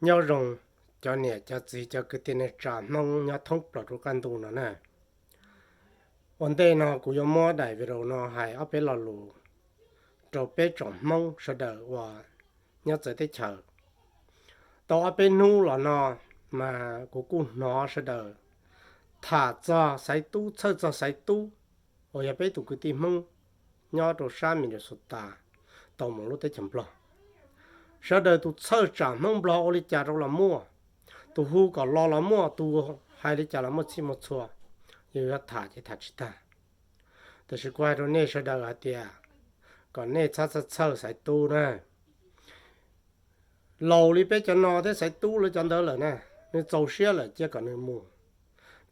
Nyob zoo cov niam cov txiv cov kwv tij neej tsa Hmoob nyob thoob plaws rau qab ntuj no na. Ua ntej no kuv yuav muab daim video no hais ob peb lo lus rau peb tsoom Hmoob sawv daws uas nyob txawv teb chaws. Tau ob peb hnub los no mas kuv kuj hnov sawv daws tham txog Xaiv Tub, txhawj txog Xaiv Tub uas yog peb tus kwv tij Hmoob nyob rau sab Minnesota tau mus lub teb chaws Nplog. Sawv daws tus txhawj tsam Hmoob Nplog ua li cas rau los muaj, tus hu kom los los muaj, tus hais li cas los muaj txhij muaj txhua, yus yuav tham ces tham tsis tag. Tiam sis kuv hais rau nej sawv daws hais tias kom nej txhob txhawj txhawj Xaiv Tub na. Laus li peb cov no thiab Xaiv Tub lawv cov ntawd lawm na, nws txaus siab lawm cia kom nws mus.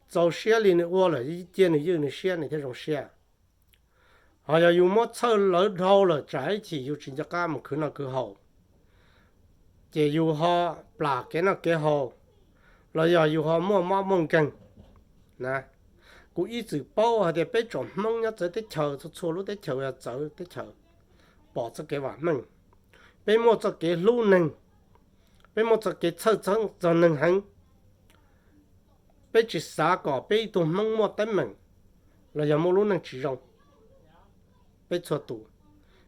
Txaus siab li nws ua lawm cia nws ywj nws siab nws thiaj zoo siab. Ho yog yus muab txhawj lawv dhau lawm tsam ib chim yus tsis nco qab mus khwv noj khwv haus, ces yus ho plam kev noj kev haus, los yog yus ho muaj mob muaj nkeeg na. Kuv ib txwm paub hais tias peb tsoom Hmoob nyob txawv teb chaws, txhua txhua lub teb chaws yog txawv teb chaws, pom txoj kev vam meej. Peb muaj txoj kev hlub neeg, peb muaj txoj kev txhawj txog neeg heev. Peb tsis xav kom peb ib tug Hmoob muaj teeb meem los yog muaj lub neej tsis zoo. Peb txhua tus,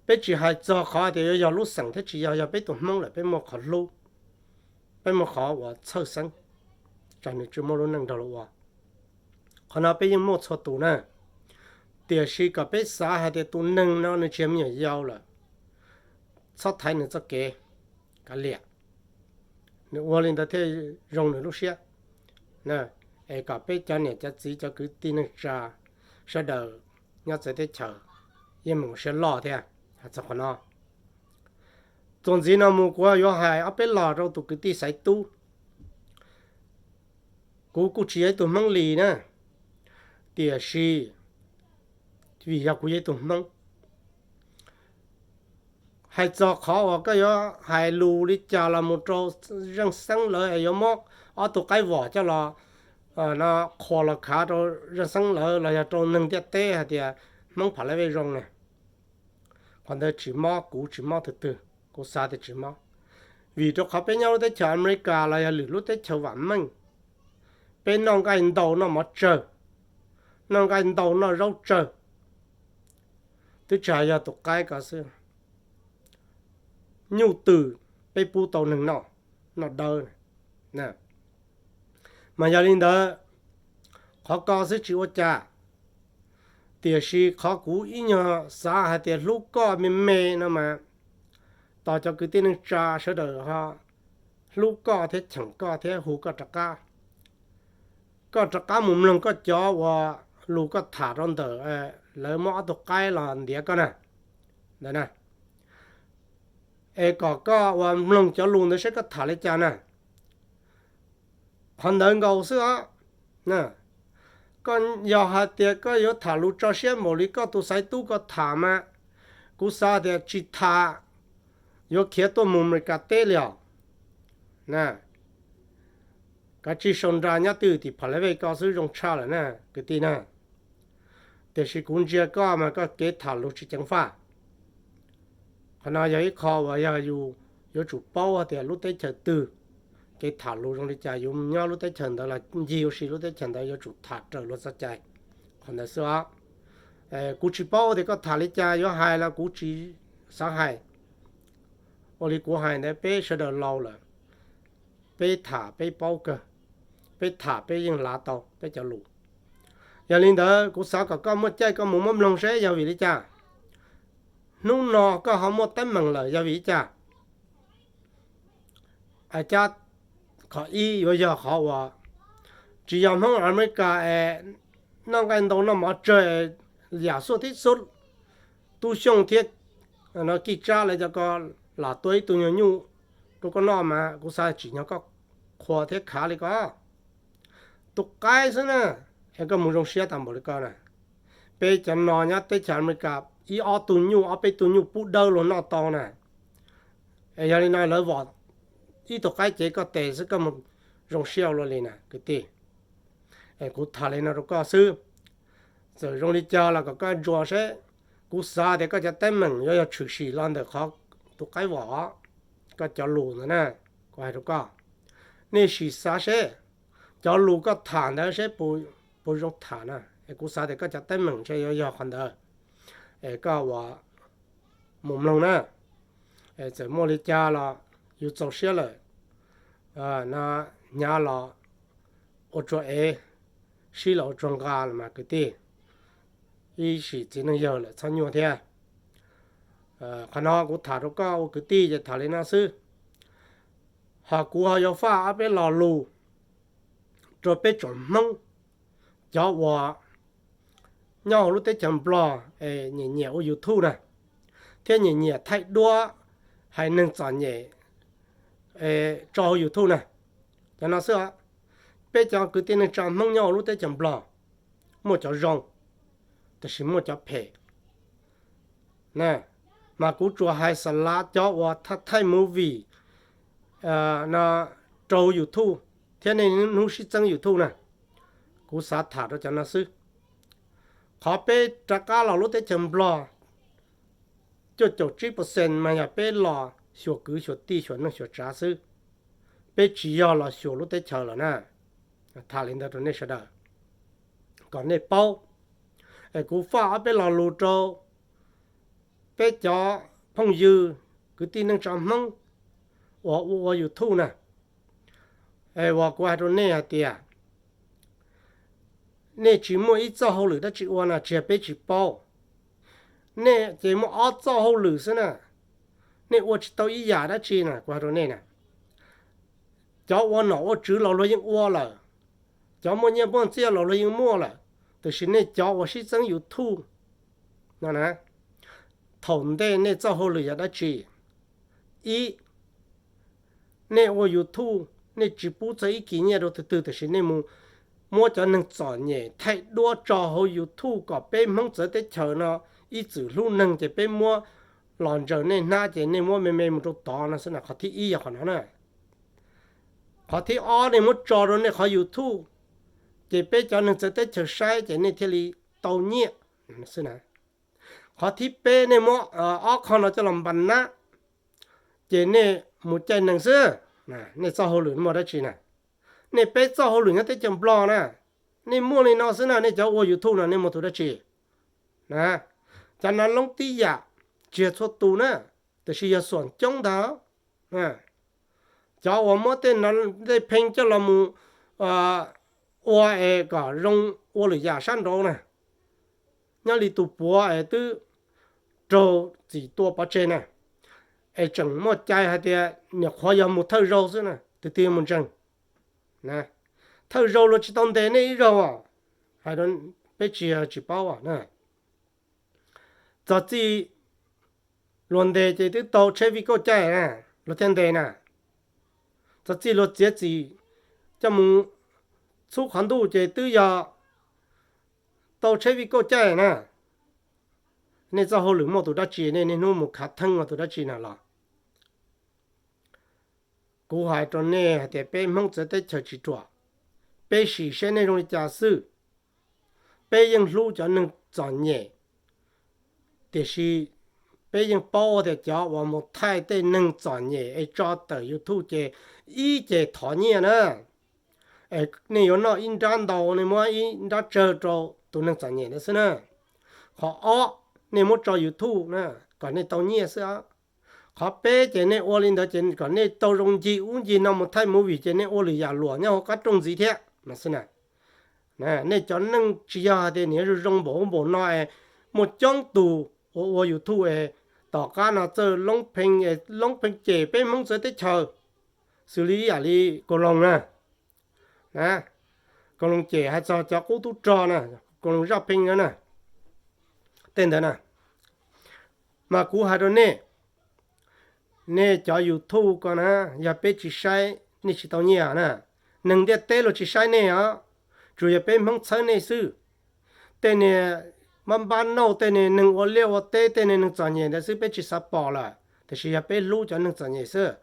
peb tsis hais txog qhov tias yuav yog lub xeem thiab tsis yog, yog peb tus Hmoob lawm peb muaj qhov hlub, peb muaj qhov uas txhawj xeeb, tsam nws tsis muaj lub neej nrog luag ua. Qhov no peb yeej muaj txhua tus na. Tiam sis kom peb xav hais tias tus neeg no nws tsis yog me nyuam yaus lawm, txhob thaiv nws txoj kev kav liam, nws ua li ntawd thiaj zoo nws lub siab. Es kom peb cov niam cov txiv cov kwv tij neej tsa sawv daws nyob txawv teb chaws yeej meem siab loj thiab hais txog qhov no. Txuas ntxiv no mus kuv yuav hais ob peb los rau tus kwv tij Xaiv Tub. Kuv kuj tsis yog ib tug Hmoob li na, tiam sis vim yog kuv yog ib tug Hmoob, hais txog qhov uas koj yuav hais lus li cas los mus rau Zeej Xeeb lawv es yuav muab ob tug qaib vom coj los no qhuas los khav rau Zeej Xeeb lawv los yog rau neeg ntiaj teb hais tias Hmoob Pha Lais Vej zoo na. Qhov ntawd tsis mob kuv tsis mob tus twg, kuv xav tias tsis mob. Vim rau qhov peb nyob lub teb chaws Amelikas los yog lwm lub teb chaws vam meej, peb noj nqaij ntau noj mov tsawg, noj nqaij ntau noj zaub tsawg. Twb tsis hais yog tus qaib ko xwb, nyuj twm peb pub tau neeg noj, noj dawb. Mas yog li ntawd, qhov ko xwb tsis ua cas, tiam sis qhov kuv ib nyuag xav hais tias hlub koj me me no mas, tos cov kwv tij neej tsa sawv daws ho hlub koj thiab cheem koj thiab hu koj rov qab, koj rov qab mus mloog koj cov uas lus koj tham rau ntawm lawv muab ob tug qaib los ntiav koj na, ntawd na, es kom koj uas mloog cov lus ntawd saib koj tham li cas na. Qhov ntawd nkaus xwb os. Koj yog hais tias koj yuav tham lus tso siab npaum li koj tus Xaiv Tub koj tham mas, kuv xav tias tsis tham yuav khiav tuaj mus Amelikas teb li os. Kav tsij sau nra nyob twj ywm tim Pha Lais Vej ko xwb zoo tshaj lawm na kwv tij na. Tiam sis kuv ntsia koj mas koj kev tham lus tsis ceev faj. Qhov no yog ib qho uas yog yus yuav tsum paub hais tias lub teb chaws twg kev tham lus zoo li cas, yus nyob lub teb chaws ntawd los ncig ua si lub teb chaws ntawd yuav tsum tham raws luag txoj cai. Qhov ntawd xwb os. Kuv tsis paub tias koj tham li cas yuav hais los kuv tsis xav hais. Ua li kuv hais ntawd peb sawv daws laus lawm, peb tham peb paub kawg, peb tham peb yeej lav tau peb cov lus. Yog li ntawd kuv xav kom koj muaj caij koj mus muab mloog seb yog vim li cas. Hnub no koj ho muaj teeb meem lawm yog vim li cas? Cab, qhov ib yuav yog qhov uas tsis yog Hmoob Amelikas es noj nqaij ntau noj mov tsawg, yam xuaj tib xub, Tub Xyooj thiab Kij Tsab lawv cov ko lam tua ib tug nyuag nyuj rau koj noj mas kuv xav tsim nyog koj qhuas thiab khav li ko. Tus qaib xwb na, es koj mus zoo siab tas npaum li ko na. Peb cov no nyob teb chaws Amelikas ib ob tug nyuj ob peb tug nyuj pub dawb luag noj tau na. Es yog li no lawv vom ib tug qaib cev koj tes xwb koj mus zoo siab ua luaj li na kwv tij. Es kuv tham li no rau koj xwb. Txawm zoo li cas los kom koj ntsuas seb, kuv xav tias koj cov teeb meem yuav yog tshwm sim los ntawm qhov tus qaib vom koj cov lus ntawd na, kuv hais rau koj. Nej sim xav seb cov lus koj tham ntawd seb puas zoo tham na. Kuv xav tias koj cov teeb meem ntshe yuav yog qhov ntawd, es koj ua mus mloog na. Txawm muaj li cas los yus txaus siab lawm, no hnyav los ua tsuag ev, sib los ua tsuag nqa los mas kwv tij. Ib sim txiv neej yawg lawm txhob nyuaj thiab. Qhov no kuv tham rau koj ua kwv tij ces tham li no xwb. Ho kuv ho yuav faj ob peb lo lus rau peb tsoom Hmoob, cov uas nyob hauv lub teb chaws Nplog es nyiam nyiam ua YouTube na, thiab nyiam nyiam thaij duab hais neeg txom nyem tso hauv YouTube na. Cov no xwb os. Peb cov kwv tij neej tsa Hmoob nyob hauv lub teb chaws Nplog muaj cov zoo, tab sis muaj cov phem. Mas kuv tsuas hais xav lav cov uas thaij movie no rau YouTube thiab nej hnub sib txeeb YouTube na. Kuv xav tham rau cov no xwb. Qhov peb rov qab los lub teb chaws Nplog cuaj caum tsib percent mas yog peb los xyuas kwv xyuas tij xyuas neej xyuas tsav xwb. Peb tsis yog los xyuas lub teb chaws lawm na. Tham li ntawd rau nej sawv daws kom nej paub. Es kuv faj ob peb lo lus rau peb cov phooj ywg kwv tij neej tsa Hmoob uas ua ua YouTube na, es uas kuv hais rau nej hais tias nej tsis muaj ib txoj hauj lwm dab tsi ua na, tsis yog peb tsis paub. Nej ces muaj ob txoj hauj lwm xwb na, nej ua tsis tau ib yam dab tsi na, kuv hais rau nej na. Cov ua nom ua tswv los luag yeej ua lawm, cov muaj nyiaj muaj txiaj los luag yeej muaj lawm, tiam sis nej cov uas sib txeeb YouTube no na, thaum ntej nej txoj hauj lwm yog dab tsi? Ib, nej ua YouTube, nej tsis pub txog ib kis nyiaj rau tus twg, tiam sis nej mus muab cov neeg txom nyem thaij duab tso hauv YouTube kom peb Hmoob txawv teb chaws no ib txwm hlub neeg ces peb muab los ntsaws nej hnab ces nej muab me me mus rau tod no xwb na. Qhov thib ib yog qhov no na. Qhov thib ob, nej muab tso rau nej qhov YouTube, ces peb cov neeg txawv teb chaws saib ces nej thiaj li tau nyiaj xwb na. Qhov thib peb, nej muab ob qho no coj los npas nab, ces nej mus caij nees xwb. Nej txoj hauj lwm muaj dab tsi na? Nej peb txoj hauj lwm nyob teb chaws Nplog na, nej muaj li no xwb na. Nej cov ua YouTube no nej muaj tus dab tsi? Cov no loob tib yam, tsis yog txhua tus na, tiam sis yog xuam coob ntag. Cov uas muab tej no tej pheej coj los mus ua es kom zoo ua lwm yam sab nraud na, nyob li tus puav es twb raug txim tua pov tseg na, es tseem muaj cai hais tias niam qhuav yog mus thawj zaug xwb na, tus twg mus ntseeg? Thawj zaug luag tsis tau ntes nej ib zaug os. Hais rau peb tsis yog tsis paub os. Txog txij luag ntes ces twb tau tsheb vij kauj caij na, luag thiaj ntes na. Txog txij luag txiav txim coj mus txhub qhov ntuj ces twb yog tau tsheb vij kauj caij na. Nej txoj hauj lwm muaj tus dab tsi, nej niaj hnub mus khav theeb ua tus dab tsi na los? Kuv hais rau nej hais tias peb Hmoob txawv teb chaws tsis ruam, peb sim seb nej zoo li cas xwb. Peb yeej hlub cov neeg txom nyem, tiam sis peb yeej paub tias cov uas mus thaij tej neeg txom nyem es tso tawm YouTube ces ib ces thov nyiaj na, es nej yuav noj ib nrab ntau nej muab ib nrab tsawg rau tus neeg txom nyem ntawd xwb na. Qhov ob, nej muab tso YouTube na, kom nej tau nyiaj xwb. Qhov peb ces nej ua li ntawd ces kom nej tau zoo ncig ub ncig no mus thaij movie ces nej ua lwm yam luam nyob hauv qab rooj ntxiv thiab no xwb na. Nej cov neej tsis yog hais tias nws yuav zoo zoo npaum ub npaum no es muaj coob tus ua ua YouTube es tom qab no txawj loob pheej, loob pheej cem peb Hmoob txawv teb chaws, xws li ib yam li Kaus Loos na. Kaus Loos cem hais txog cov qub tub rog na, Kaus Loos zaj pheej na, tej ntawd na. Mas kuv hais rau nej, nej cov YouTube ko na, yog peb tsis saib nej tsis tau nyiaj na. Neeg ntiaj teb luag tsis saib nej os, tsuas yog peb Hmoob txhawb nej xwb. Tej niag mab npab nauj, tej niag neeg ua liaj ua teb, tej niag neeg txom nyem ntawd xwb peb tsis xav pom lawm, tiam sis yog peb hlub cov neeg txom nyem xwb.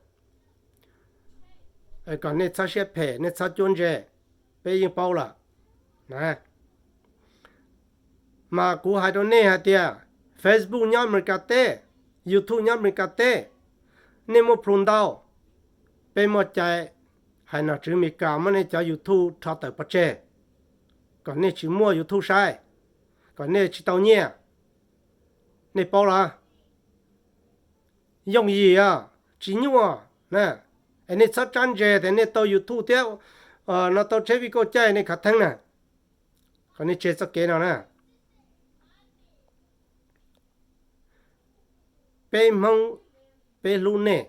Kom nej txhob siab phem, nej txhob cuab ntse, peb yeej paub lawm. Mas kuv hais rau nej hais tias Facebook nyob Amelikas teb, YouTube nyob Amelikas teb, nej muaj plhu ntau, peb muaj cai hais nom tswv Amelikas muab nej cov YouTube rho tawm pov tseg, kom nej tsis muaj YouTube saib, kom nej tsis tau nyiaj. Nej paub los? Yooj yim os, tsis nyuaj na. Es nej txhob tsab ntse tias nej tau YouTube thiab no tau tsheb vij kauj caij nej khav theeb na. Kom nej tseg txoj kev no na. Peb Hmoob, peb hlub nej,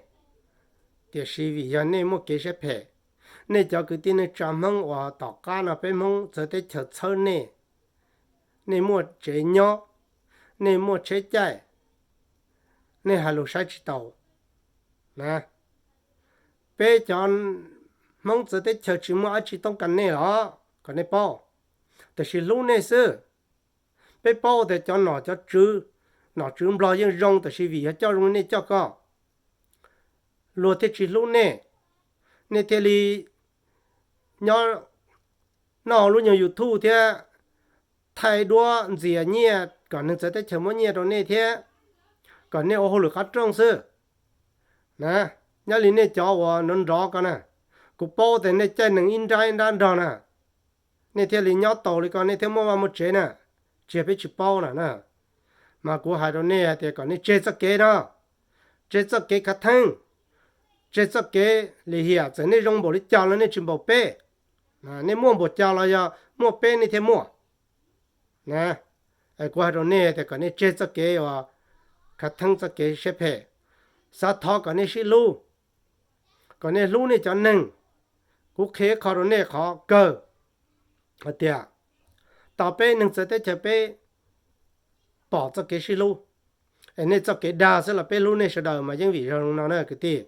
tiam sis vim yog nej muaj kev siab phem, nej cov kwv tij neej tsa Hmoob uas tom qab no peb Hmoob txawv teb chaws txhawb nej, nej muaj tsev nyob, nej muaj tsheb caij, nej hais lus saib tsis taus na. Peb cov Hmoob txawv teb chaws tsis muaj dab tsi toob kas nej los kom nej paub, tiam sis hlub nej xwb. Peb paub tias cov nom cov tswv, nom tswv Nplog yeej zoo, tiam sis vim yog coj zoo nej coj ko, luag thiaj tsis hlub nej, nej thiaj li nyob noj lub nyuag YouTube thiab thaij duab ntxias nyiaj kom neeg txawv teb chaws muab nyiaj rau nej thiab kom nej ua hauj lwm qab rooj xwb na. Nyob li nej cov uas nrov nrov ko na, kuv paub tias nej caij nees ib nrab ib nrab nrog na, nej thiaj li nyob taus li ko, nej thiaj muaj vaj muaj tsev na. Tsis yog peb tsis paub na na, mas kuv hais rau nej hais tias kom nej tseg txoj kev no, tseg txoj kev khav theeb, tseg txoj kev lim hiam. Txawm nej zoo npaum li cas los nej tsis npaum peb, nej muaj npaum cas los yog muaj peb nej thiaj muaj na. Kuv hais rau nej tias kom nej tseg txoj kev uas khav theeb, txoj kev siab phem, xav thov kom nej sib hlub, kom nej hlub nej cov neeg. Kuv qhia qhov rau nej qhov kawg hais tias tau peb neeg txawv teb chaws peb pom txoj kev sib hlub, es nej txoj kev dag xwb los peb hlub nej sawv daws mas yeej vim zoo no na kwv tij.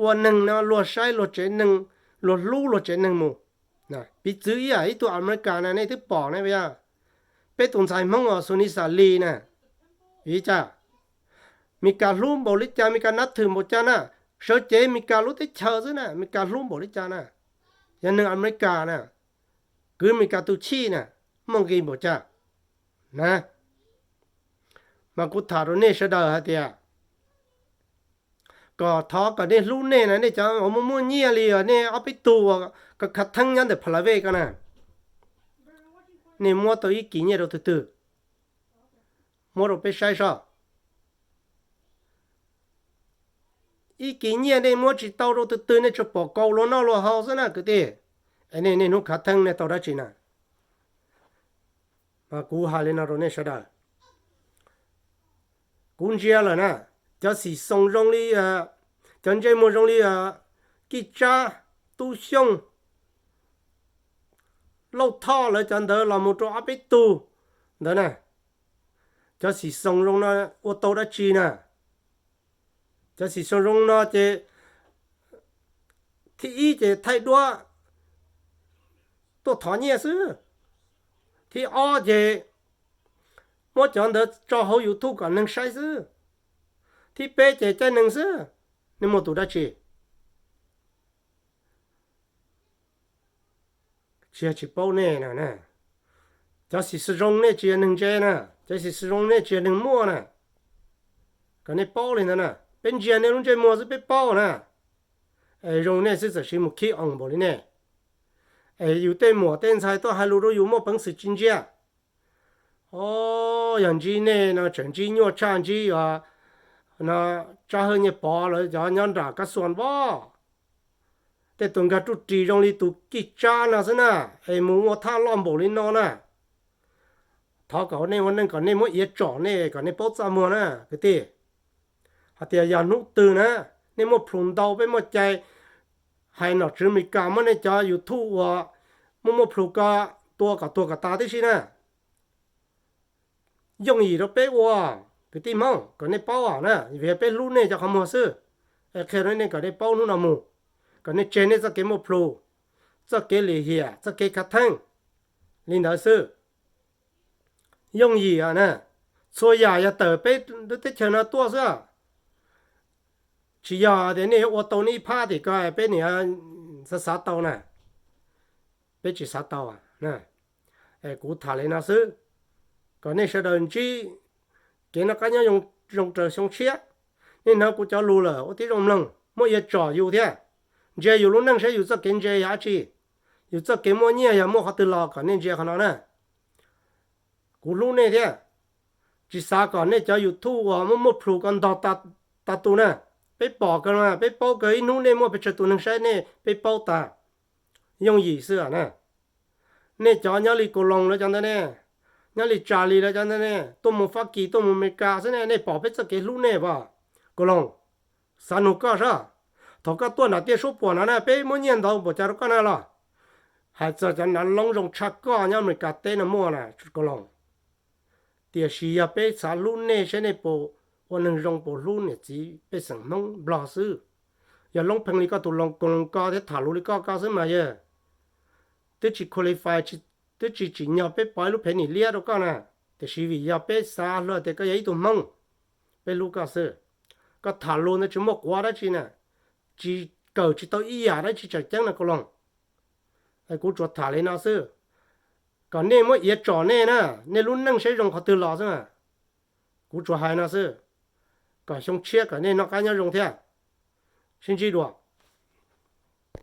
Ua neeg no luag saib luag tsev neeg, luag hlub luag tsev neeg mus. Piv txwv ib yam ib tug Amelikas na nej twb pom ne, peb tus ntxhais Hmoob uas Xus Nis Xas Lis na, vim cas Meskas hlub npaum li cas, Meskas nab thwm npaum cas na, sawv cev Meskas lub teb chaws xwb na, Meskas hlub npaum li cas na, yog neeg Amelikas na, kwv Meskas tus chij na, muaj nqis npaum cas na. Mas kuv tham rau nej sawv daws hais tias kom thov kom nej hlub nej na, nej cov uas muaj muaj nyiaj li nej ob peb tug uas khav theeb nyob ntawm Pha La Vej ko na, nej muab tau ib kis nyiaj rau tus twg, muab rau peb saib soj. Ib kis nyiaj nej muab tsis tau rau tus twg, nej tsuas pom kaus luag noj luag haus xwb na kwv tij. Es nej niaj hnub khav theeb nej tau dab tsi na? Mas kuv hais li no rau nej sawv daws, kuv ntsia lawm na, cov xim xoos zoo li, cov ntsej muag zoo li Kij Tsab, Tub Xyooj, Lauj Thoj lawv cov ntawd los mus rau ob peb tug ntawd na, cov xim xoos zoo no ua tau dab tsi na? Cov xim xoos zoo no ces thib ib ces thaij duab tuaj thov nyiaj xwb. Thib ob ces muab cov ntawd tso hauv YouTube kom neeg saib xwb. Thib peb ces caij nees xwb. Nej muaj tus dab tsi? Tsis yog tsis paub nej na, cov xim xwm zoo nej tsis yog neeg ntse na, cov xim xwm zoo nej tsis yog neeg muaj na. Kom nej paub li ntawd na, peb ntsia nej lub ntsej muag xwb peb paub na. Es zoo nej xwb txawm siv mus khib oos npaum li nej. Es yus tej muam tej ntxhais tuaj hais lus rau yus muaj peev xwm tsis ntsia. O, yog ntsib nej no tseem ntsib nyuaj tshaj ntsib no Tsab Hawj Nyiaj Pov lawv cov nyob nram Kab Xuas Voj. Tej tus nkag ruj ris zoo li tus Kij Tsab no xwb na, es mus ua thaj loj npaum li no na. Thov kom nej ua neej kom nej muab iav tsom nej kom nej paub txaj muag na kwv tij. Hais tias yog hnub twg na nej muaj plhus ntau peb muaj cai hais nom tswv Amelikas muab nej cov YouTube uas muaj muaj plhus ko tua kom tuag kom tas tib si na. Yooj yim rau peb ua, kwv tij Hmoob, kom nej paub na, vim peb hlub nej cov qhov muag xwb. Es qhia rau nej kom nej paub hnub no mus, kom nej tseg nej txoj kev muaj plhus, txoj kev lim hiam, txoj kev khav theeb li ntawd xwb. Yooj yim na, txhua yam yog tawm peb lub teb chaws no tuaj xwb. Tsis yog tias nej yuav ua tau nej ib phab tim ko peb niam xav xav tau na, peb tsis xav tau. Kuv tham li no xwb, kom nej sawv daws ntsib kev noj qab nyob zoo raws xyoo tshiab. Nej hnov kuv cov lus lawm ua tib zoo mloog. muab iav tsom yus thiab. Ntsia yus lub neej saib yus txoj kev ntse yog dab tsi, yus txoj kev muaj nyiaj yog muaj qhov twg los kom nej ntsia qhov no na. Kuv hlub nej thiab, tsis xav kom nej cov YouTube uas muaj muaj plhus ko ntog tag tus na. Peb pom kawg, peb paub kawg, ib hnub nej muaj pes tsawg tus neeg saib nej peb paub tas. Yooj yim xwb na. Nej cov nyob li Koos Loos lawv cov ntawd ne, nyob li Tsas Lis lawv cov ntawd ne, tuaj mus Fab Kis tuaj mus Amelikas xwb ne, nej pom peb txoj kev hlub nej as? Koos Loos, xav nug koj sab, thaum koj tuaj nram tiaj suab puam no na peb muab nyiaj ntau npaum cas rau koj na los? Hais txog cov nav loob zoo tshaj koj nyob Amelikas teb no muaj na Koos Loos. Tiam sis yog peb xav hlub nej saib nej puas ua neeg zoo puas hlub niam txiv pej xeem Hmoob Nplog xwb. Yog loob pheej li koj tus Koos Loos ko thiab tham lus li koj ko xwb mas yog twb tsis qualify, twb tsis tsim nyog peb pov ib lub phev nim liab rau koj na. Tiam sis vim yog peb xav hlo tias koj yog ib tug Hmoob, peb hlub koj xwb. Koj tham lus ntawd tsis muaj quav dab tsi na, tsis kawm tsis tau ib yam dab tsi tseem ceeb na Koos Loos. Kuv tsuas tham li no xwb, kom nej muab iav tsom nej na, nej lub neej saib zoo qhov twg los xwb mas. Kuv tsuas hais no xwb, kom xyoo tshiab kom nej noj qab nyob zoo thiab. Sib ntsib dua.